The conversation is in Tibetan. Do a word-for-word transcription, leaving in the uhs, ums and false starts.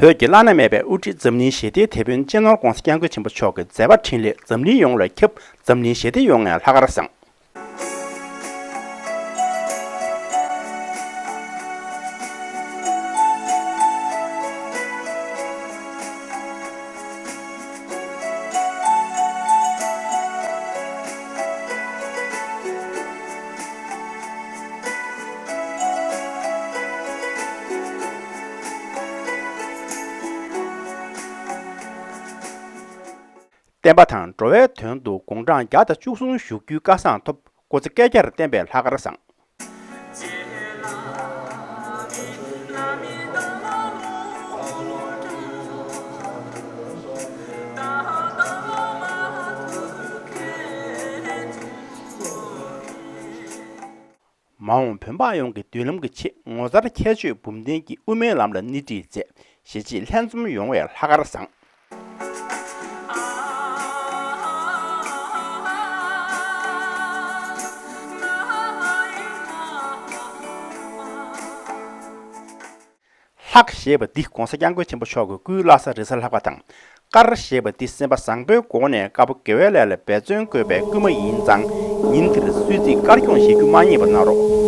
བོད་ཀྱི་བླ་ན་མེད་པའི་དབུ་ཁྲིད་འཛམ་གླིང་ཞི་བདེའི་དེད་དཔོན་སྤྱི་ནོར་༧གོང་ས་༧སྐྱབས་མགོན་ཆེན་པོ་མཆོག་གི་མཛད་པ་འཕྲིན་ལས་འཛམ་གླིང་ཡོངས་ལ་ཁྱབ། འཛམ་གླིང་ཞི་བདེ་ཡོང་བའི་ལྷག་དཀར་བཟང་། བསྟན་པ་དང་འགྲོ་བའི་དོན་དུ་དགུང་གྲངས་བརྒྱ་དང་བཅུ་གསུམ་བཞུགས་རྒྱུའི་བཀའ་བཟང་ཐོབ། སྐུ་ཚེ་བསྐལ་བརྒྱར་བརྟན་པའི་ལྷག་དཀར་བཟང་། མ་འོངས་བོད་འབངས་ཡོངས་ཀྱི་མདུན་ལམ་གྱི་ཆེད་ངོ་མཚར་ཁྱད་ཆོས་འབུམ་ལྡན་གྱི་དབུ་མའི་ལམ་ལ་སྣེ་ཁྲིད་མཛད། གཞིས་བྱེས་ལྷན་འཛོམས་ཡོང་བའི་ལྷག་དཀར་བཟང་། ལྷག་ཞེས་པ་འདི་༧གོང་ས་༧སྐྱབས་མགོན་ཆེན་པོ་མཆོག་གི་སྐུའི་བླ་གཟའ་རེས་གཟའ་ལྷག་པ་དང་། དཀར་ཞེས་པ་འདི་སེམས་པ་བཟང་པོའི་སྒོ་ནས་དཀར་པོ་དགེ་བའི་ལས་ལ་འབད་བརྩོན་དགོས་པའི་སྐུལ་མ་ཡིན་ཙང་། ཉིན་འདིར་གསོལ་ཚིགས་དཀར་སྐྱོང་བཞེས་རྒྱུ་མ་བསྙེལ་བ་གནང་རོགས།